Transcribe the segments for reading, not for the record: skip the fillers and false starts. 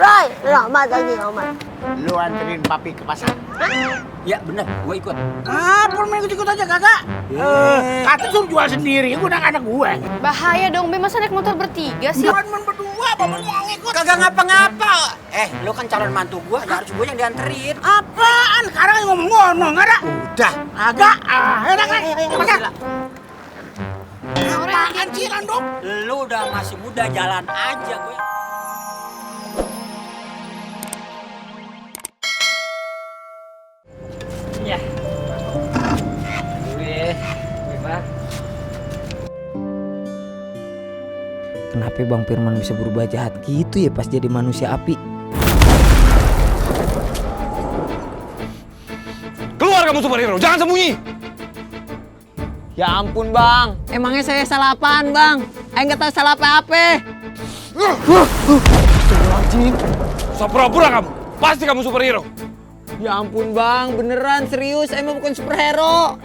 Roy, Rahmat lagi Rahmat. Lu anterin papi ke pasar. Ya bener, gue ikut. Pur ikut aja kagak. Kata suruh jual sendiri, udah anak gue. Bahaya dong, Be. Masa naik motor bertiga sih? Cuman berdua, bapak mau ngikut. Kagak ngapa-ngapa. Lu kan calon mantu gue, ya harus gue yang dianterin. Apaan? Sekarang ngomong-ngomong, ada? Udah. Agak, enak kan? Pasar. Gila. Apaan sih, Landok? Lu udah masih muda, jalan aja gue. Ya. Kenapa Bang Firman bisa berubah jahat gitu ya pas jadi manusia api? Keluar kamu superhero, jangan sembunyi. Ya ampun Bang, emangnya saya salah apaan Bang? Nggak tahu salah apa-apa. Astagfirullahaladzim. Usah pura-pura kamu, pasti kamu superhero. Ya ampun Bang, beneran serius, saya mah bukan superhero.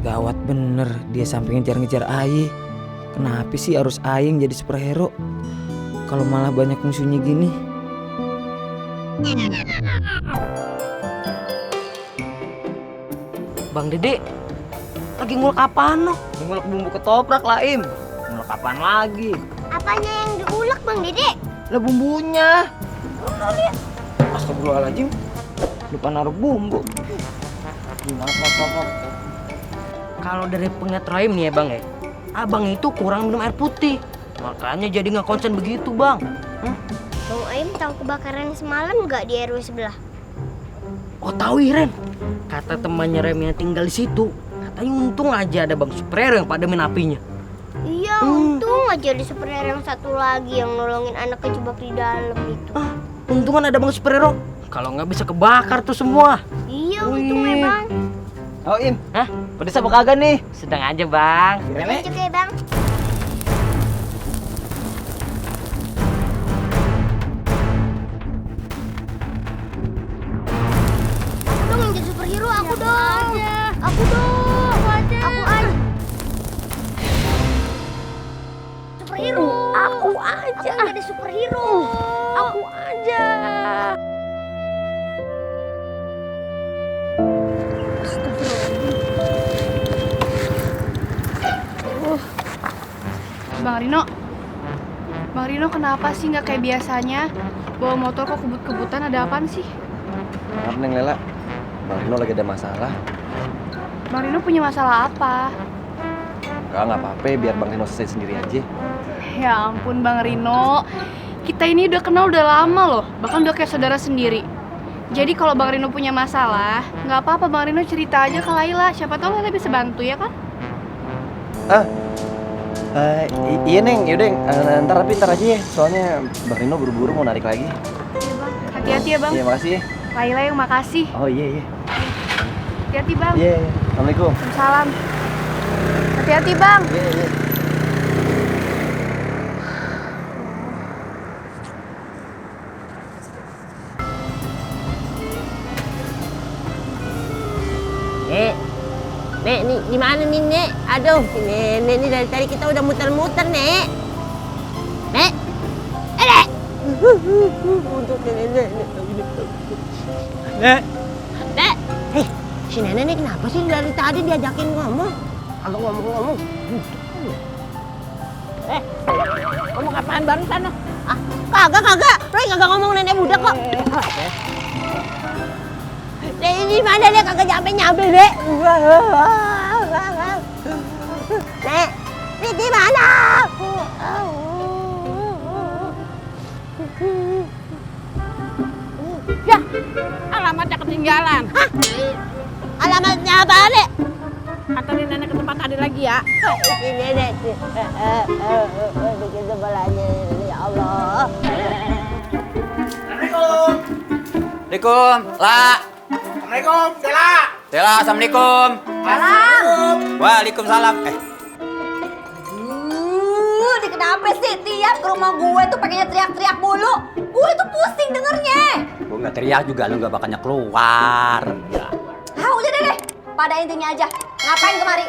Gawat bener, dia sampai ngejar-ngejar Ayi. Kenapa sih harus Ayi yang jadi superhero? Kalau malah banyak musuhnya gini. Bang Dede, lagi ngulek apaan no? Ngulek bumbu ketoprak lah Im. Ngulek apaan lagi? Apanya yang diulek Bang Dede? Lah bumbunya. Astagfirullahaladzim, lupa naruh bumbu. Maaf. Kalau dari penglihat Rahim nih ya Bang ya, abang itu kurang minum air putih. Makanya jadi nggak konsen begitu Bang. Bang Aim tahu kebakaran semalam nggak di RW sebelah? Oh tahu Iren, kata temannya Rem yang tinggal di situ, katanya untung aja ada Bang Superhero yang pada main apinya. Iya, untung aja ada superhero yang satu lagi yang nolongin anak kejebak di dalam itu. Untungan ada Bang Superhero, kalau nggak bisa kebakar tuh semua. Iya, untung ya Bang. Oh Im, pedes apa kagak nih? Sedang aja Bang. Lanjut ya Bang. Aku dong yang jadi superhero, aku dong. Aku dong. Aku aja. Superhero. Aku aja. Aku jadi superhero. Aku aja. Bang Rino kenapa sih nggak kayak biasanya? Bawa motor kok kebut-kebutan, ada apaan sih? Maaf Neng Lela, Bang Rino lagi ada masalah. Bang Rino punya masalah apa? Nggak apa-apa, biar Bang Rino selesai sendiri aja. Ya ampun Bang Rino, kita ini udah kenal udah lama loh, bahkan udah kayak saudara sendiri. Jadi kalau Bang Rino punya masalah, nggak apa-apa Bang Rino cerita aja ke Laila, siapa tahu Laila bisa bantu ya kan? Iya Neng, yaudah ntar aja ya. Soalnya Bang Rino buru-buru mau narik lagi. Iya Bang, hati-hati ya Bang. Iya makasih ya. Laila yang makasih. Oh iya. Hati-hati Bang. Iya. Assalamualaikum. Salam. Hati-hati Bang. Iya. Nek, nih gimana nih Nek? Aduh, Nek ini dari tadi kita udah muter-muter Nek. Nek, Nek. Untuk Nek. Nek. Si Nenek nih kenapa sih dari tadi diajakin ngomong? Agak ngomong-ngomong. Ngomong apaan baru sana? Kagak. Roy kagak ngomong nenek budak kok. Nek ini mana Nek kagak nyampe Nek. Nek, ini gimana? Ya, alamatnya ketinggalan. Hah? Alamatnya apa Nek? Anterin nenek ke tempat tadi lagi ya. Si Nenek. Bikin sebelahnya ya Allah. Assalamualaikum. Assalamualaikum, La. Assalamualaikum, Dela. Dela, assalamualaikum. Assalamualaikum. Waalaikumsalam. kenapa sih tiap ke rumah gue tuh pengennya teriak-teriak mulu? Gue tuh pusing dengernya. Gue nggak teriak juga, lu nggak bakalnya keluar. Ya. Ah udah deh. Pada intinya aja. Ngapain kemari?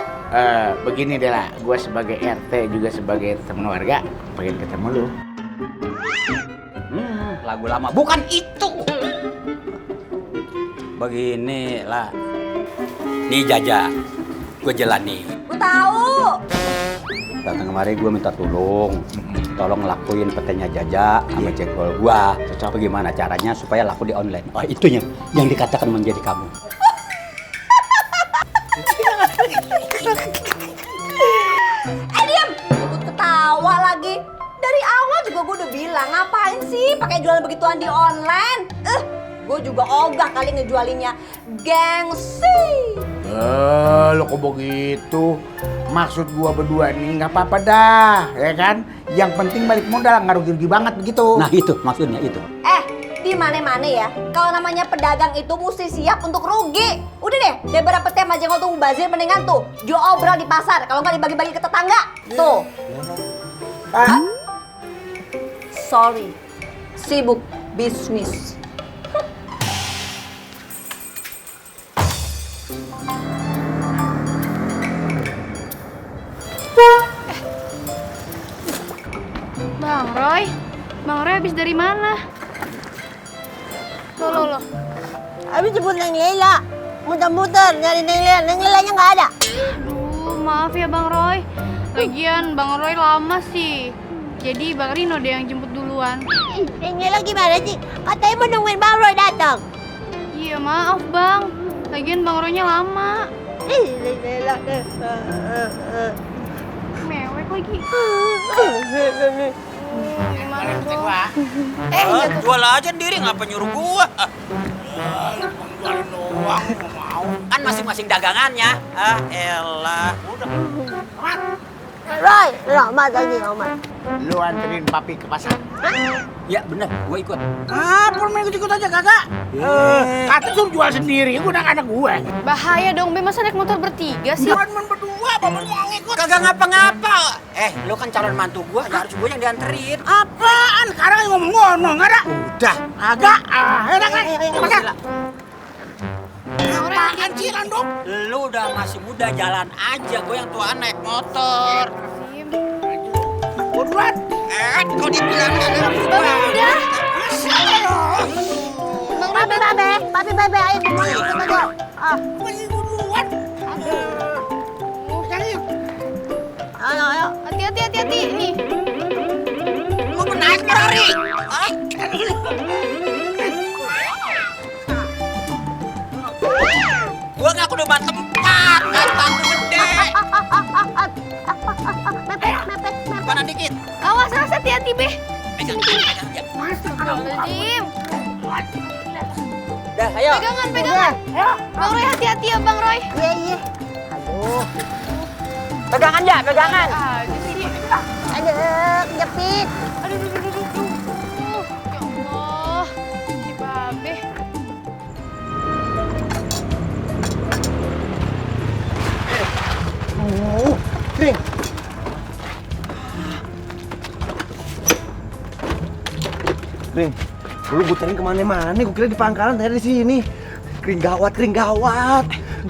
Begini deh lah, gue sebagai RT juga sebagai teman warga pengen ketemu lu. Lagu lama bukan itu. Begini lah. Nih Jaja, gue jalan nih. Gue tahu. Datang kemari gue minta tolong ngelakuin petenya Jaja sama jengkol gua. Bagaimana caranya supaya laku di online? Oh itu yang dikatakan menjadi kamu. Diam! Ikut ketawa lagi. Dari awal juga gue udah bilang, ngapain sih pakai jualan begituan di online? Gue juga ogah kali ngejualinnya. Gengsi! Lo kok begitu? Maksud gua berdua nih nggak apa-apa dah, ya kan? Yang penting balik modal, nggak rugi-rugi banget begitu. Nah itu maksudnya itu. Di mana-mana ya, kalau namanya pedagang itu mesti siap untuk rugi. Udah deh, daripada pete sama jengkol tuh mubazir, mendingan tuh jual obrol di pasar. Kalau nggak dibagi-bagi ke tetangga. Tuh. Sorry, sibuk bisnis. Bang Roy habis dari mana? Loh. Habis jemput Neng Lela. Muter-muter nyari Neng Lela. Neng Lelanya nggak ada. Aduh, maaf ya Bang Roy. Lagian Bang Roy lama sih. Jadi Bang Rino deh yang jemput duluan. Neng Lela gimana sih? Katanya mau nungguin Bang Roy datang. Iya maaf Bang. Lagian Bang Roynya lama. Neng Lela. Mewek lagi. Gimana dong? Jual aja sendiri, ngapa nyuruh gua? Jualin doang, nggak mau. Kan masing-masing dagangannya. Elah. Udah. Roy, Rahmat lagi Rahmat. Lu anterin papi ke pasar. Ya bener, gua ikut. Main ikut aja kagak. Kata suruh jual sendiri, gua anak gue. Bahaya dong, Be. Masa naik motor bertiga sih? Jangan main berdua, bapak yang ikut. Kagak ngapa-ngapa. Lu kan calon mantu gua, ya harus gua yang dianterin. Apaan? Sekarang ngomong-ngomong, nggak ada? Udah. Agak. Ayo, pasar. Apaan sih, Landung? Lu udah masih muda, jalan aja. Gua yang tua naik motor. Buruan. Kau dibilang Udah. Babe, ayo ikut aja. Masih duluan. Ayo. Hati-hati nih. Lu menaik Ferrari. Gua nggak kudu ban tempat, kata lu gede. Mepet. Mana dikit? Awas, hati-hati, Be. Pegang. Astagfirullahaladzim. Dah, ayo. Pegangan. Bang Roy hati-hati ya Bang Roy. Iya. Aduh. Pegangan ya, pegangan. Aja sih. Aduh, kejepit. Aduh. Ya Allah. Si Babe. Kring. Kring, lu gue cari kemana-mana, gue kira di pangkalan tadi di sini. Kring gawat.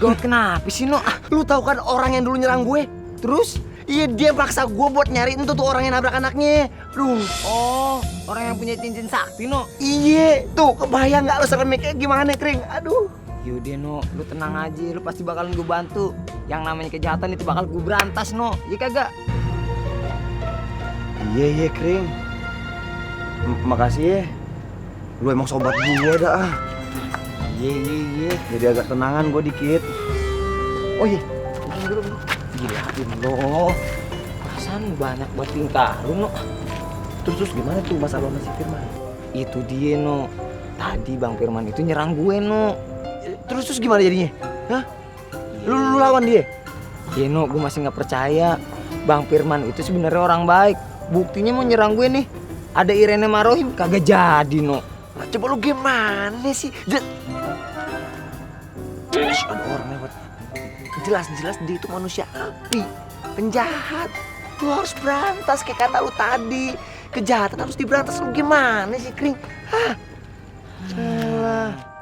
Gawat kenapa sih, No? Lu tahu kan orang yang dulu nyerang gue? Terus? Iya, dia paksa gue buat nyariin tuh orang yang nabrak anaknya. Duh. Oh, orang yang punya cincin sakti, No. Iya, tuh kebayang nggak lu sampai mikir gimana, Kring? Aduh. Yaudah, No, lu tenang aja, lu pasti bakalan gue bantu. Yang namanya kejahatan itu bakal gue berantas, No. Iya kagak? Iya, Kring. Makasih ya. Lu emang sobat gue dah. Iya. Jadi agak tenangan gue dikit. Oh iya. Dulu. Gilain lo. Perasaan banyak buat tingkah lu, No. Terus gimana tuh masalah sama si Firman? Itu dia, No. Tadi Bang Firman itu nyerang gue, No. Terus gimana jadinya? Hah? Lu lawan dia? Ya, No, gue masih nggak percaya. Bang Firman itu sebenarnya orang baik. Buktinya mau nyerang gue nih. Ada Irene Marohim kagak jadi, No. Coba lu gimana sih? Ada orang lewat. Jelas dia itu manusia api, penjahat. Lu harus berantas kayak kata lu tadi. Kejahatan harus diberantas. Lu gimana sih, Kring? Hah? Salah.